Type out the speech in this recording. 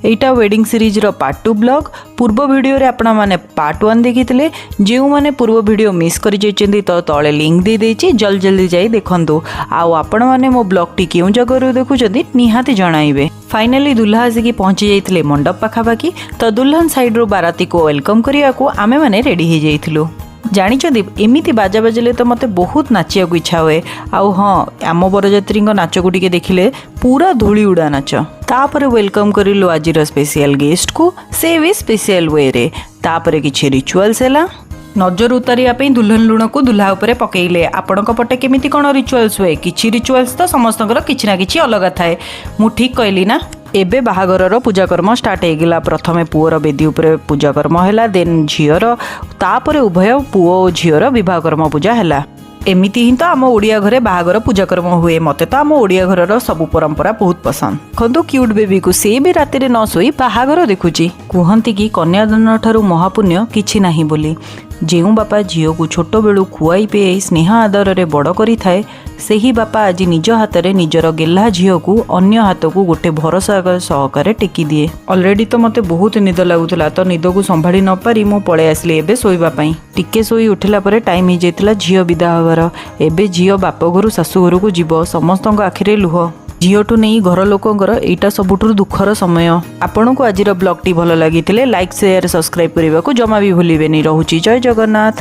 ଏଇଟା ୱେଡ଼ିଂ ସିରିଜ୍ର part 2 blog. ପୂର୍ବ ଭିଡ଼ିଓରେ ଆପଣମାନେ ପାର୍ଟ 1 ଦେଖିଥିଲେ। ଯେଉଁମାନେ ପୂର୍ବ ଭିଡ଼ିଓ ମିସ୍ କରିଯାଇଛନ୍ତି, ତ ତଳେ ଲିଙ୍କ୍ ଦେଇଦେଇଛି, ଜଲ୍ଦି ଜଲ୍ଦି ଯାଇ ଦେଖନ୍ତୁ। ଆଉ ଆପଣମାନେ ମୋ ବ୍ଲଗ୍ଟି କେଉଁ ଜାଗାରୁ ଦେଖୁଛନ୍ତି, ନିହାତି ଜଣାଇବେ। ଫାଇନାଲି ଦୁଲ୍ହା ଆସିକି ପହଞ୍ଚି ଯାଇଥିଲେ ମଣ୍ଡପ ପାଖାପାଖି। ତ ଦୁଲ୍ହନ ସାଇଡ଼ରୁ ବାରାତିକୁ welcome କରିବାକୁ ଆମେମାନେ ରେଡ଼ି ହେଇଯାଇଥିଲୁ। ଜାଣିଛନ୍ତି, ଏମିତି ବାଜା ବାଜିଲେ ତ ମୋତେ ବହୁତ ନାଚିବାକୁ ଇଚ୍ଛା ହୁଏ। ଆଉ ହଁ, ଆମ ବରଯାତ୍ରୀଙ୍କ ନାଚକୁ ଟିକେ ଦେଖିଲେ, ପୁରା ଧୂଳି ଉଡ଼ା ନାଚ। ତାପରେ welcome କରିଲୁ ଆଜିର ସ୍ପେଶିଆଲ ଗେଷ୍ଟକୁ, ସେ ବି ସ୍ପେଶିଆଲ ୱେରେ। ତାପରେ କିଛି ରିଚୁଆଲ୍ସ ହେଲା। ନଜର ଉତାରିବା ପାଇଁ ଦୁଲ୍ହନ ଲୁଣକୁ ଦୁଲ୍ହା ଉପରେ ପକେଇଲେ। ଆପଣଙ୍କ ପଟେ କେମିତି କ'ଣ ରିଚୁଆଲ୍ସ ହୁଏ? କିଛି ରିଚୁଆଲ୍ସ ତ ସମସ୍ତଙ୍କର କିଛି ନା କିଛି ଅଲଗା ଥାଏ। ମୁଁ ଠିକ୍ କହିଲି ନା? ଏବେ ବାହାଘରର ପୂଜାକର୍ମ ଷ୍ଟାର୍ଟ ହେଇଗଲା। ପ୍ରଥମେ ପୁଅର ବେଦି ଉପରେ ପୂଜାକର୍ମ ହେଲା, ଦେନ୍ ଝିଅର, ତାପରେ ଉଭୟ ପୁଅ ଓ ଝିଅର ବିବାହ କର୍ମ ପୂଜା ହେଲା। ଏମିତି ହିଁ ତ ଆମ ଓଡ଼ିଆ ଘରେ ବାହାଘର ପୂଜାକର୍ମ ହୁଏ। ମୋତେ ତ ଆମ ଓଡ଼ିଆ ଘରର ସବୁ ପରମ୍ପରା ବହୁତ ପସନ୍ଦ। ଦେଖନ୍ତୁ କ୍ୟୁଟ୍ ବେବିକୁ, ସେ ବି ରାତିରେ ନ ଶୋଇ ବାହାଘର ଦେଖୁଛି। କୁହନ୍ତି କି କନ୍ୟାଦାନ ଠାରୁ ମହାପୁଣ୍ୟ କିଛି ନାହିଁ ବୋଲି। ଯେଉଁ ବାପା ଝିଅକୁ ଛୋଟବେଳୁ ଖୁଆଇ ପିଆଇ ସ୍ନେହ ଆଦରରେ ବଡ଼ କରିଥାଏ, ସେହି ବାପା ଆଜି ନିଜ ହାତରେ ନିଜର ଗେହ୍ଲା ଝିଅକୁ ଅନ୍ୟ ହାତକୁ ଗୋଟେ ଭରସା ସହକାରେ ଟେକି ଦିଏ। ଅଲରେଡ଼ି ତ ମୋତେ ବହୁତ ନିଦ ଲାଗୁଥିଲା, ତ ନିଦକୁ ସମ୍ଭାଳି ନପାରି ମୁଁ ପଳେଇ ଆସିଲି ଏବେ ଶୋଇବା ପାଇଁ। ଟିକେ ଶୋଇ ଉଠିଲା ପରେ ଟାଇମ୍ ହେଇଯାଇଥିଲା ଝିଅ ବିଦା ହେବାର। ଏବେ ଝିଅ ବାପ ଘରୁ ଶାଶୁ ଘରକୁ ଯିବ। ସମସ୍ତଙ୍କ ଆଖିରେ ଲୁହ। ଝିଅଠୁ ନେଇ ଘର ଲୋକଙ୍କର ଏଇଟା ସବୁଠୁ ଦୁଃଖର ସମୟ। ଆପଣଙ୍କୁ ଆଜିର ବ୍ଲଗ୍ଟି ଭଲ ଲାଗିଥିଲେ ଲାଇକ୍, ସେୟାର, ସବସ୍କ୍ରାଇବ୍ କରିବାକୁ ଜମା ବି ଭୁଲିବେନି। ରହୁଛି, ଜୟ ଜଗନ୍ନାଥ।